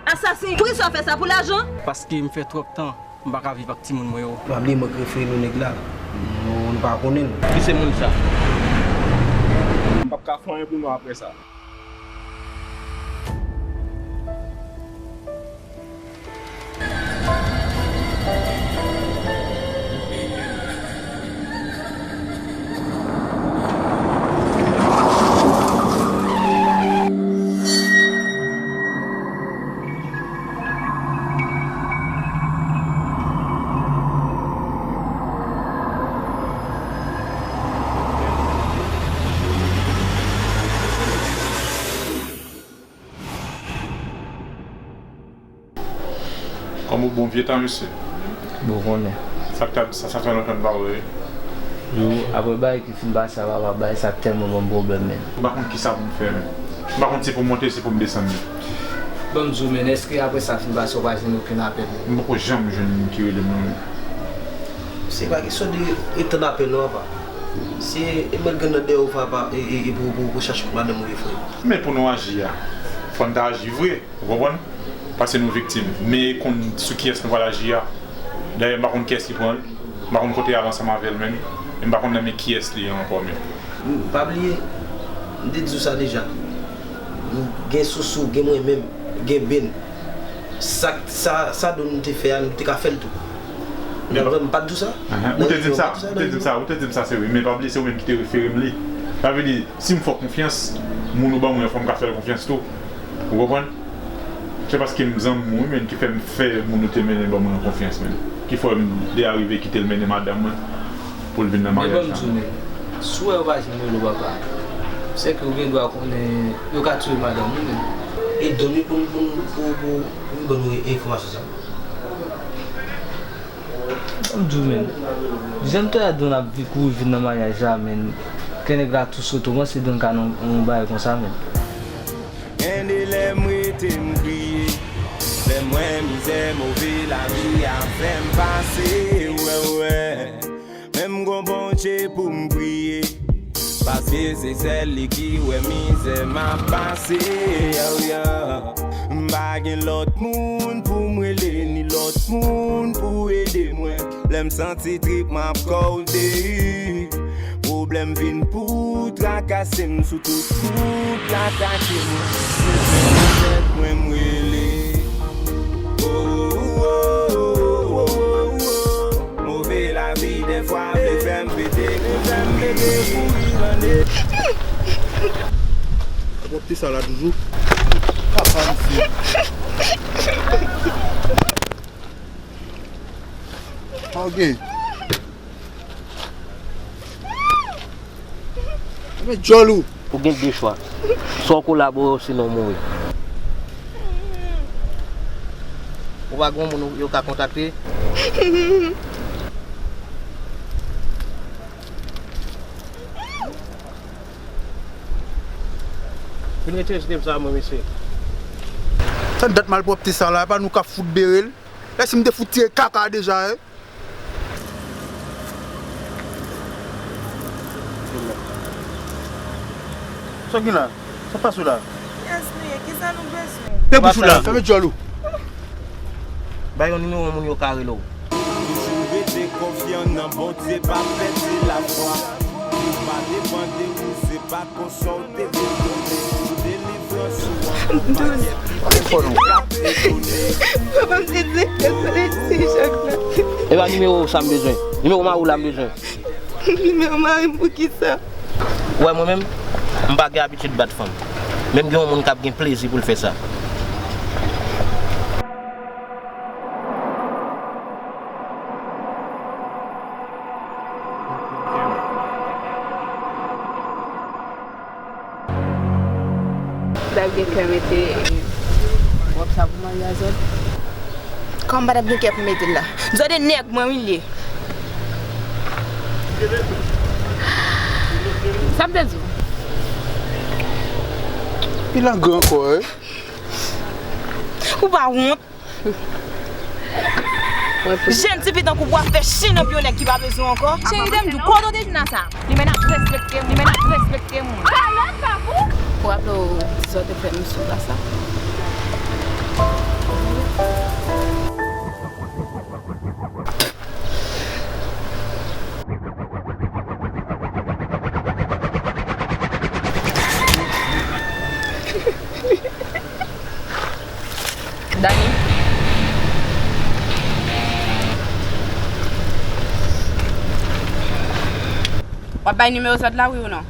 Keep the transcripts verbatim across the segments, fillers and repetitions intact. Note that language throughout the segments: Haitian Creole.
Asasen, poukisa w fè sa, pou lajan? Paske m fè twòp tan m pa ka viv ak timoun mwen yo. Pa bliye mwen k refere nou nèg la. Nou, nou pa konnen l. Ki se moun sa? M p ap ka fè anyen pou nou apre sa. Kòm ou bon vye tan, mesye. Bon, konnen. Sa k ta, sa, sa fè lontan n pa wè, wi. Yo, apre bagay ki fin pase a, papa, bagay sa tèlman ban m pwoblèm, men. M pa konn kisa pou m fè, men. M pa konn si pou m monte, si pou m desann, men. Ban m di w, men, èske apre sa fin pase, w pa jwenn okenn apèl? M poko janm jwenn moun ki rele m, non, men. Se pa kesyon de etann apèl, non, papa. Se e mèt grenn nan dèyè w, papa, e, e, e pou, pou, pou chache kot madanm ou ye, frè. Men pou nou aji a, fò n ta aji vre. Ou konprann? Paske nou viktim. Men e konn sou kiyès nou pral aji a. Dayè, m pa konn kiyès ki pran l. M pa konn kote y al ansanm avè l menm. E m pa konn nan men kiyès li ye ankò menm. M, pa bliye, m te di w sa deja. Gen Sousou, gen mwen menm, gen Ben. Sa, sa, sa Don te fè a, nou te ka fè l tou. Men pa, m pa t di w sa? Ahan. Ou te di m sa, ou te di m sa, ou te di m sa, se vre. Men pa bliye, se ou menm ki te refere m li. Sa vle di, si m fè w konfyans, moun ou ban mwen an, fò m ka fè l konfyans tou. Ou konprann? Se paske m zanmi w wi, men, ki fè m fè moun ou te mennen ban mwen an konfyans, men. Ki fè m te arive kite l mennen madanm mwen pou l vin nan maryaj la. Men ban m di w, men, si w wè yo pa janm rele w papa, sèke ou gen dwa konnen yo ka tiye madanm ou, men. E Don wi pou, pou, pou, pou, pou vin ban nou enfòmasyon sa. Ban m di w, men. Jan m te wè Don ap vi-, kouri vin nan maryaj la, men. Kè nèg la tou sote, ou panse Don ka nan yon bagay konsa, men. Gen de lè m rete m kriye, lè m wè mizè move lavi a fè m pase, wè, wè. Men m gon Bondye pou m priye, paske se sèl li ki wè mizè m ap pase, yo, yo. M pa gen lòt moun pou m rele, ni lòt moun pou ede mwen. Lè m santi trip m ap kòde, pwoblèm vin pou trakase m sou tout wout la atake mwen. Se sèl tèt mwen m rele. Oh, oh, oh. Move lavi dèfwa vle fè m pete, vle fè m pete kouri mande. Pwòpte sa la toujou. Papa misye. Ok. Men djòl ou. Ou gen de chwa. Swa w kolabore osinon w mouri. Ou pa gen yon moun yo ka kontakte? Vin retire sou tèm sa mwen, mesye. Sa dat malpwòpte sa la, e pa nou k ap fout bere l. Lè si m te fout tire kaka deja, e. Sa gen la? Sa pase w la? Kiyès nou ye? Kisa nou bezwen? Fè bouch ou la, fèmen djòl ou. Bay yon nimewo moun yo ka rele w. Toujou rete konfyan nan Bondye, pa pèdi lafwa. Li pa depann de ou, se pa konsa w te vin tonbe. Pou delivrans ou an, pou pakèt. Papa m te di ke sou leti chak la. E pa nimewo sa m bezwen. Nimewo mari w la m bezwen. Nimewo mari m pou kisa? Ou wè mwen menm, m pa gen abitid bat fanm. Men m gen yon moun k ap gen plezi pou l fè sa. Dayv gen kè mete wòb sa pou maryaj la. Kòman m pa t ap gen kè pou mete l la? Zòde nèg mwen wi l ye. Sa m te di w? Li langre ankò, wi. Ou pa wont? Jèn tifi tankou w ap fè chen nan pye yon nèg ki pa bezwen w ankò. Cheri, de m di w, kote w te jwenn a sa? Li menm ap respekte m, li menm ap respekte m. Kalòt pa pou. Ou raple w, ti sè w te fè m sou plas la? Dani. W ap bay nimewo zòt la, wi ou non?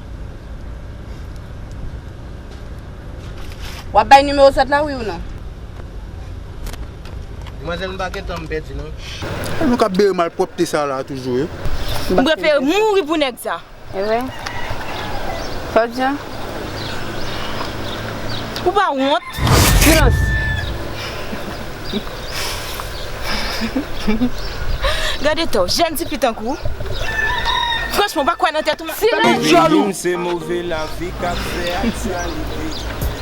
W ap bay nimewo zòt la, wi ou non? Demwazèl, m pa gen tan, m pèdi, non. Nou k ap bere malpwòpte sa la toujou, wi. M prefere mouri pou nèg sa. E vre? Sa w di a? Ou pa wont? Silans! Gade tò, jèn tifi tankou w. Franchman, w pa kwè nan tèt ou menm. Silans! Li di m se move lavi k ap fè aktyalite.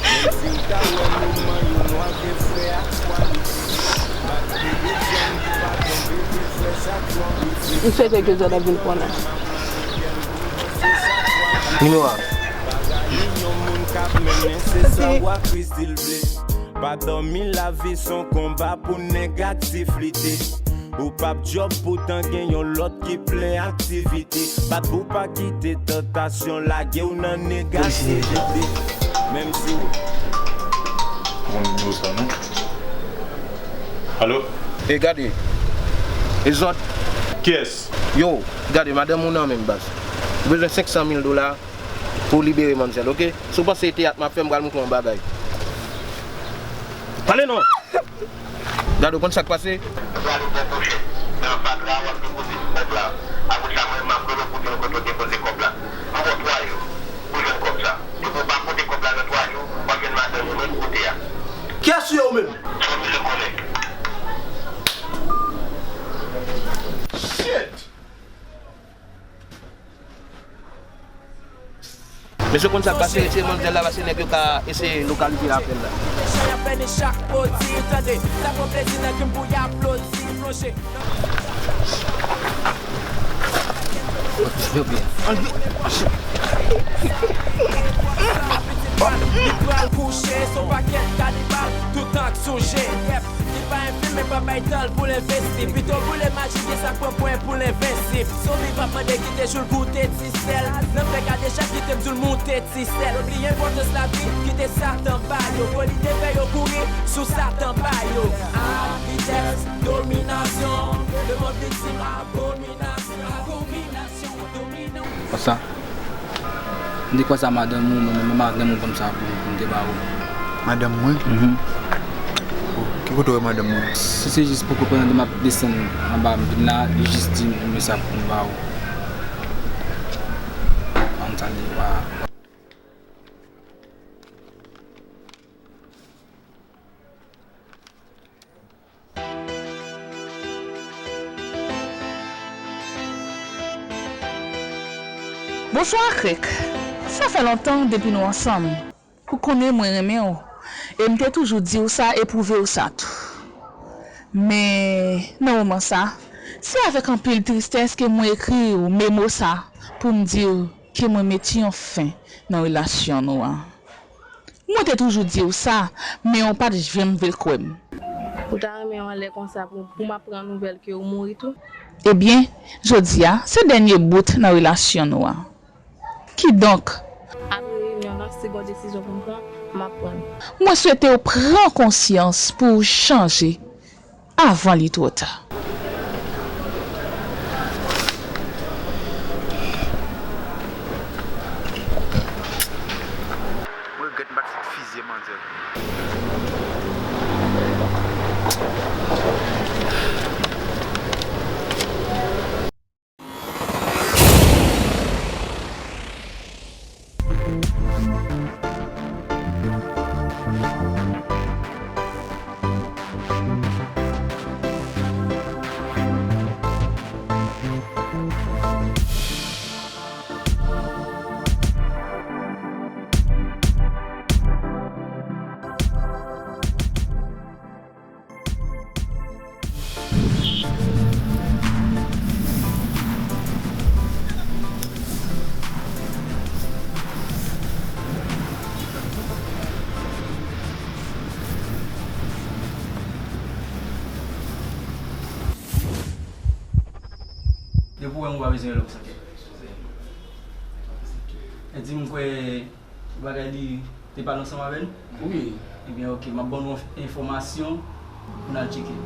Menm si w ta wè mouvman yo nwa ke frè aktyalite. Bat pou de jèn ki pa tonbe de frè chak jou an piti. M swete ke zòt ap vin konnen. Nimewo a. Yon moun k ap mennen se sa w a Chris di l vle. Pa dòmi lavi s on konba pou nèg aktif lite. Ou p ap djòb poutan gen yon lòt ki plen aktivite. Bat pou w pa kite tantasyon lage w nan negativite. Menm si w. Konn nimewo sa non. Alo? E gade. E zòt? Kiyès? Yo, gade, madanm ou nan men m, baz. Ou bezwen senk san mil dola pou w libere manmzèl, oke? Si w panse e teyat m ap fè, m pral montre w yon bagay. Pale non! Gade, w konn sa k pase? Ou prale bò pochèt nan fatra a, w ap depoze ti kòb la. Apre sa, mwen, m ap rele w pou di w kote w depoze kòb la. M ba w twa jou pou jwenn kòb sa. Depi w pa pote kòb la nan twa jou, w ap jwenn madanm ou menm kote a. Kiyès ou ye ou menm? Fòmile kòlè. Shit! Mesye konn sa k pase, retire manmzèl la, pase nèg yo ka eseye lokalize apèl la. Chay ap pène chak odi, tande, sa pran plezi nan krim pou y aplodi, plonje. Yo byen. Li pral kouche, se yon pakèt kanibal, toutan k sonje. Yep. Li pa enfime, pa bay tan l pou l envesti. Pito boule maji, gen sa k pran pwen pou l envensib. Zonbi p ap mande kite jou l goute ti sèl. Nan fè gade chak kite m di l moute ti sèl. Yo bliye enpòtans lavi, kite Satan ba yo. Foli te fè yo kouri sou Satan ba yo. A vitès, dominasyon. Lemonn viktim, abominasyon. Abominasyon, dominasyon. Konsa, m te kwaze ak madanm ou, mwen menm madanm ou ban m sa pou, pou m te ba ou. Madanm mwen? Mhm. Oh, ki kote w wè madanm mwen? Si se jis poko pandan m ap desann anba m vin la, li jis di m men sa pou m ba ou. An m salye, wa. Bonswa, Krèk. Sa fè lontan depi nou ansanm. Ou konnen mwen renmen w. E m te toujou di w sa e pwouve w sa tou. Men, nan moman sa, se avèk anpil tristès ke mwen ekri w memo sa pou m di w ke mwen met yon fen nan relasyon nou an. Mwen te toujou di w sa, men w pa t janm vle kwè m. Ou ta renmen yon lè konsa pou, pou m ap pran nouvèl ke ou mouri tou? Ebyen, jodi a, se dènye bout nan relasyon nou an. Kidonk, apre reyinyon an, si gon desizyon pou m pran, m ap pran l. Mwen swete w pran konsyans pou w chanje avan li twò ta. Mwen regrèt m pa t fout fizye manzè. Depi w wè m, ou pa bezwen rele m sa. E di m kwè bagay li te pale ansanm avè l? Wi. Ebyen, oke, m ap ban nou enf-, enfòmasyon. pou n al tcheke.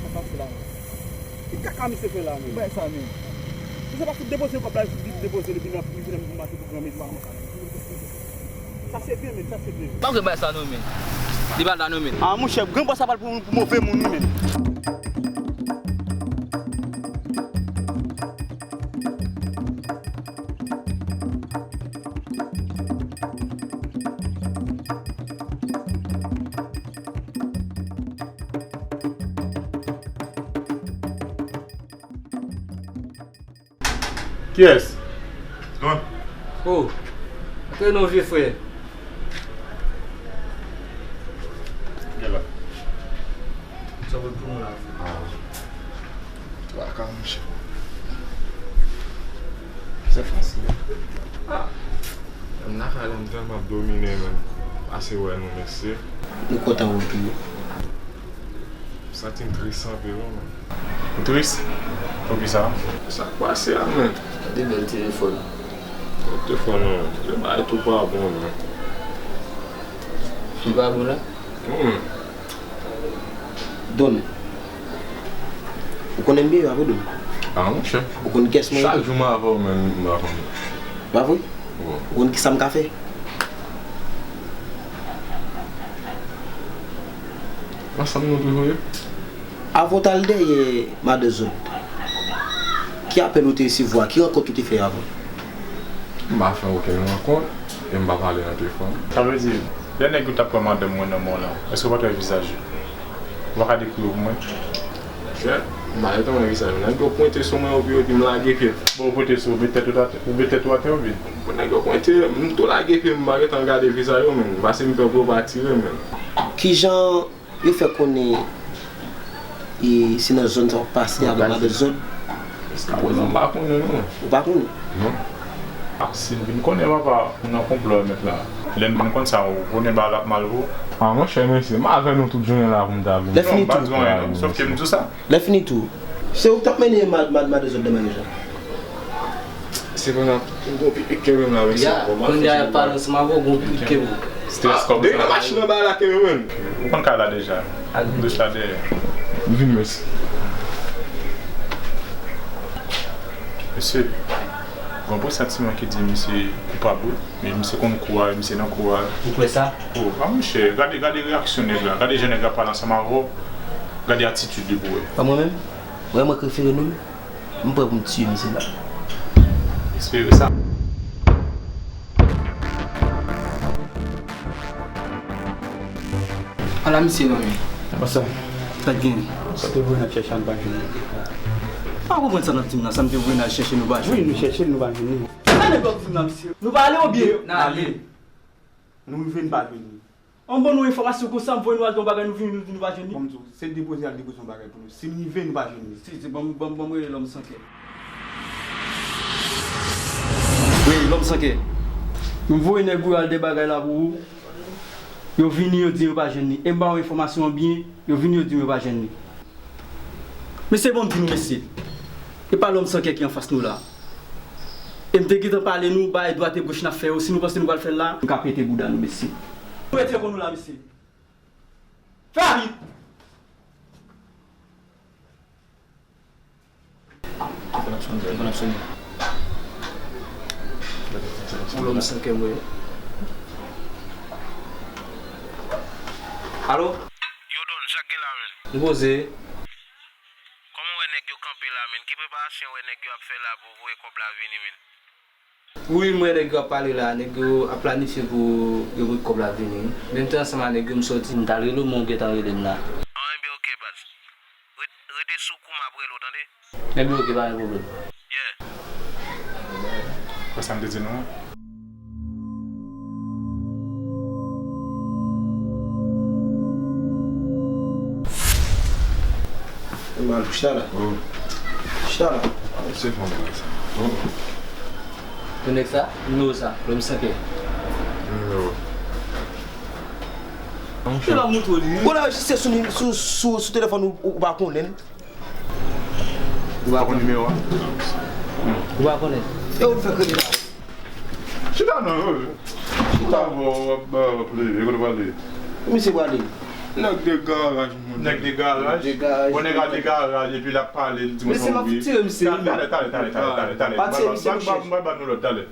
Sa pase la menm? Ki kaka misye fè la menm? Bay sa menm. Misye pa fout depoze kòb la, li fout depoze li vin ap, li vin ap mache pou granmesi. Sa se byen menm, sa se byen. Pa vle bay sa non menm. Li pa la non menm. Ah monchè, granbòs sa pral pou, pou move moun wi menm. Kiyès? Don. Oh, antre non vye frè. Gen la. Sa w pou nou la? Ah. Traka, monchè. Se fasil. Ah. M lakay la, m tèlman ap domine, menm. Pase wè nou, mesye. Nou kontan wè w tou. M santi m tris anpil, wi, menm. Ou tris? Poukisa? Sa k pase a, menm? Gade bèl telefòn. Telefòn, non. Yo bay tou pa bon, menm. Li pa bon la? Hmm. Don, ou konnen m byen, pa vre, Don? Ah, monchè. Ou konn kiyès mwen ye? Chak jou m avè w, menm, m pa konnen. Pa vre? Bon. Ou konn kisa m ka fè? Ansanm nou toujou ye? Avan w t al dèyè madan Zòd, ki apèl ou te resevwa? Ki rankont ou te fè avan? M pa fè okenn rankont e m pa pale nan telefòn. Sa vle di, lè nèg yo t ap pran madanm mwen nan men w la, èske w pa t wè vizaj yo? Ou pa ka dekri yo pou mwen? Monchè, m pa gentan wè vizaj yo. Nèg yo pwente sou mwen epi yo di m lage pye. Bon, ou pwente sou ou, met tèt ou atè, ou met tèt ou atè oubyen? Bon, nèg yo pwente, m tou lage pye m, m pa gentan gade vizaj yo, menm. Pase m pè pou yo pa tire, menm. Kijan yo fè konnen, e, se nan zòn sa w ap pase avèk madan Zòd? Jiskaprezan, m pa konnen, non. Ou pa konnen? Non. Ah, si m vin konnen, papa, ou nan konplo, mèt la. Lè m vin konn sa, ou konnen bagay la ap mal pou ou. Ah, monchè, mesye, m avè nou tout jounen la pou m ta vini. Lè fini tou. Non, m pa di w anyen, non. Sòf ke m di w sa. Lè fini tou. Se ou k t ap mennen mad-, mad-, madan Zòd nan maryaj la? Se pandan m gon pitit ke menm la, mesye. Ya, kounye a y ap pale ansanm avè w, gon pitit ke menm. Strès kòb sa. Depi nan machin anba la ke menm. Ou konn kay la deja. Douch la dèyè. M vin, mesye. Mesye, gon presantiman ki di misye koupab, wi. Men misye konn kou a, misye nan kou a. Ou kwè sa? Oh, a monchè, gade, gade reyaksyon nèg la. Gade jan nèg la pale ansanm avè w. Gade atitid li pou wè. Pa mwen menm? Mwen, mwen k refere nou. M prè pou m tiye misye la. Espere sa. Ala misye non men. What's up? Sa k gen? Sa te voye n ap chèche a, n pa jwenn li. M pa konprann sa n ap di m nan, sa n te voye n al chèche, nou pa jwenn li. Wi, nou chèche l, nou pa jwenn li. Sa nèg la ap di m nan, mesye? Nou pa ale oubyen? N ale. Nou rive, n pa jwenn li. An bon nou enfòmasyon konsa, m voye nou al di yon bagay, nou vini, nou di nou pa jwenn li. Bon, m di w, se depoze al depoze yon bagay pou nou. Si n rive, nou pa jwenn li. Si, si, ban m, ban m, ban m rele lòm san kè. Wi, lòm san kè. M voye nèg ou yo al de bagay la pou ou. Yo vini, yo di yo pa jwenn li. E m ba yo enfòmasyon an byen, yo vini, yo di m yo pa jwenn li. Mesye, bon, m di nou, mesye. E pa lòm san kè ki anfas nou la. E m te gentan pale nou, bay dwat e goch n ap fè yo. Si nou panse nou pral fè l la, nou ka pete bouda nou, mesye. Nou retire kò nou la, mesye. Fè vit! Telefòn ap sonnen, telefòn ap sonnen. Yon lòm san kè m wè. Alo? Yo, Don, sa k gen la, menn? M poze. Kòman w wè nèg yo kanpe la, menn? Ki preparasyon w wè nèg yo ap fè la pou voye kòb la vini, menn? Wi, m wè nèg yo ap pale la, nèg yo ap planifye pou yo voye kòb la vini. Menm te ansanm a nèg yo, m soti, m t al rele w, men w gentan rele m la. An, enben, oke, baz. Ret-, rete sou kou, m ap rele w, tande? Enben, oke, pa gen pwoblèm. Yeah. Wè sa m te di nou an? Mal, chita la. Chita la. Se fon bagay sa. Pou nèg sa, nimewo sa, lòm san kè. Nimewo. Ou la moutre li. Ou la rejistre sou, sou, sou, sou telefòn ou, ou pa konnen. Ou pa konn nimewo a? Ou pa konnen. E ou fè kredi la? Chita non, yo. Chita. Ou ta vò, w ap, w ap leve, kote w prale? Misye prale. Nèg de garaj, moun. Nèg de garaj? De garaj. Bon, nèg a de garaj, epi l ap pale, l di mwen se yon wi. Mesye, m ap tire misye. Talè, talè, talè, talè, talè, talè. Pa tire misye, monchè. M pral ba nou lòt, talè.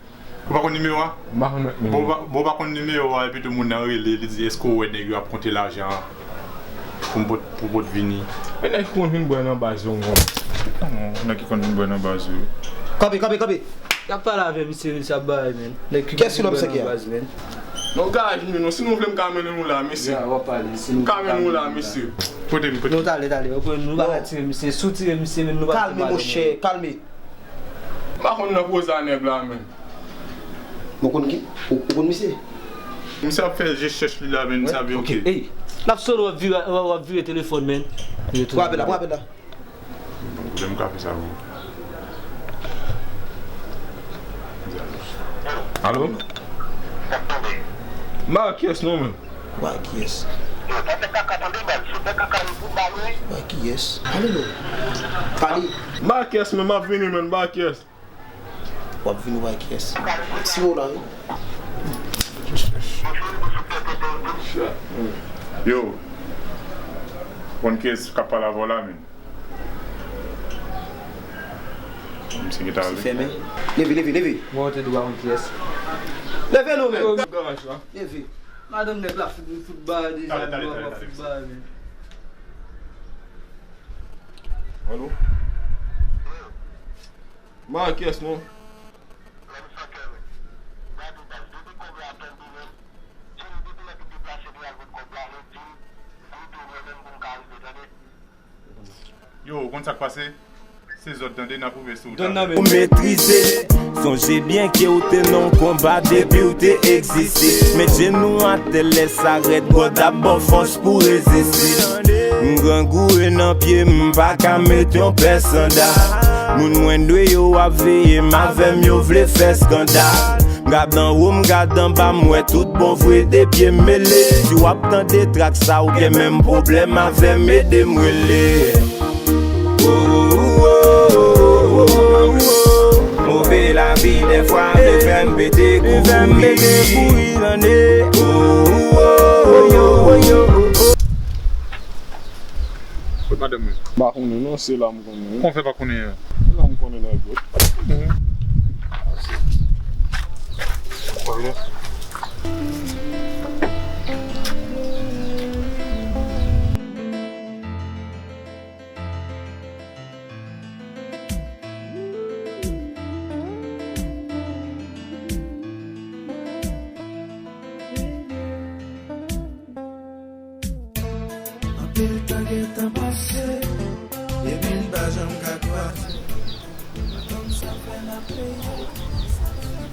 Ou pa konn nimewo a? M pa konn nimewo. Bon, ou pa, bon, ou pa konn nimewo a, epi tou moun nan rele, li di, èske w wè nèg yo ap konte lajan an pou m pot, pou pot vini? Men nèg ki konn vin bwè nan baz yo, m konn. Non, nèg ki konn vin bwè nan baz yo. Kanpe, kanpe, kanpe! Y ap pale avè misye, misye ap bay, men. Nèg ki konn vin bwè nan baz, men. Non, garaj nou, non, si nou vle, m ka mennen nou la, mesye. Ya, w ap pale, si nou ka mennen nou la, mesye. Pote m, pote m. Non, talè, talè, nou pa ka tire misye. Si w tire misye, men nou pa ka tire. Kalme, monchè, kalme. M pa konn nan koze a nèg la, menn. Ou konn ki? Ou, ou konn misye? Misye ap fè je chèch li la, menn, misye ap vin, oke. Ey, n ap sone, w ap vire, w ap, w ap vire telefòn, menn. Vire telefòn. Frape la, frape la. Bon, lè m ka fè sa pou ou. Alo? M pa wè kiyès non, menn. Wè kiyès? Yo, pa fè kaka tande, baz. Yo fè kaka, yo fout bal, wi. Wè kiyès? Pale non. Pale. M pa wè kiyès, menn, m ap vini, menn, m pa wè kiyès. W ap vini, w pa wè kiyès. Si w la, wi. Yo, konn kiyès k ap pale avè w la, menn? Misye gentan ale. Fèmen. Leve, leve, leve. Mwen te di w pa konn kiyès. Leve non, menn. Garaj la. Leve. Madanm nèg la fout, fout ba deja. Talè, talè, talè, talè. Fout ba, men. Alo? M pa wè kiyès non. Yo, ou konn sa k pase? Se zòd, tande, n ap pwouve si w ta vle. Ou metrize. Sonje byen ke w te nan yon konba depi w te egziste. Met jenou atè, lè sa rèd, God ap ba w fòs pou reziste. M grangou e nan pye m, m pa ka met yon pè sanda. Moun mwen dwe yo ap veye m, avè m yo vle fè eskandal. M gad anwo, m gad anba, m wè tout bon vre de pye m mele. Si w ap tande trak sa, ou gen menm pwoblèm avè m, ede m rele. Move lavi dèfwa vle fè m pete kouri. Kot madanm mwen? M pa konnen non, se la m konnen wi. Kòman w fè pa konnen an? Se la m konnen nèg yo. Anpil tan gentan pase, epi n pa janm ka kwaze. Madanm sa fè n ap peye,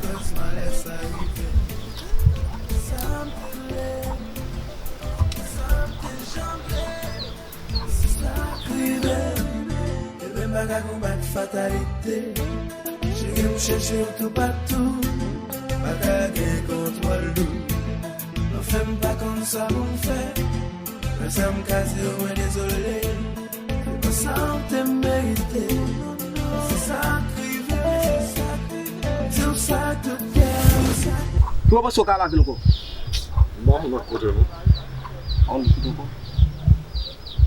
fòs malè sa rive. Sa m te vle, sa m te janm vle. Si sa k rive, ebyen m pa ka konbat fatalite. Cheri m chèche w toupatou, pa ka gen Sa pou m fè? Frè sa m ka di w mwen dezole. Se pa sa w te merite. Se sa k rive. Di w sa tout kè m. Kòman w panse w ka lave l ankò? Bon, mwen kote nou. An nou kote ankò.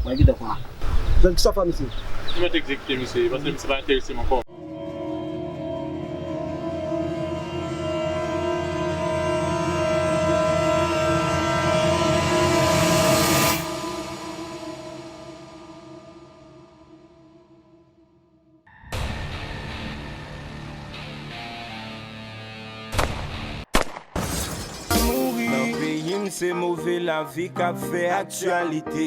Mwen gentan konnen. Jèn, kisa w fè misye? Ou mèt egzekite misye, paske misye pa enterese m ankò. Nan peyi m, se move lavi k ap fè aktyalite.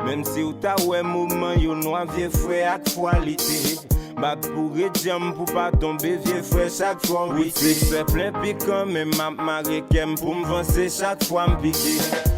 Menm si w ta wè moman yo nwa, vye frè ak fwalite. Bat pou ret djanm pou pa tonbe, vye frè, chak fwa w pike. Wi, se plen pikan, men m ap mare kè m pou m vanse chak fwa m pike.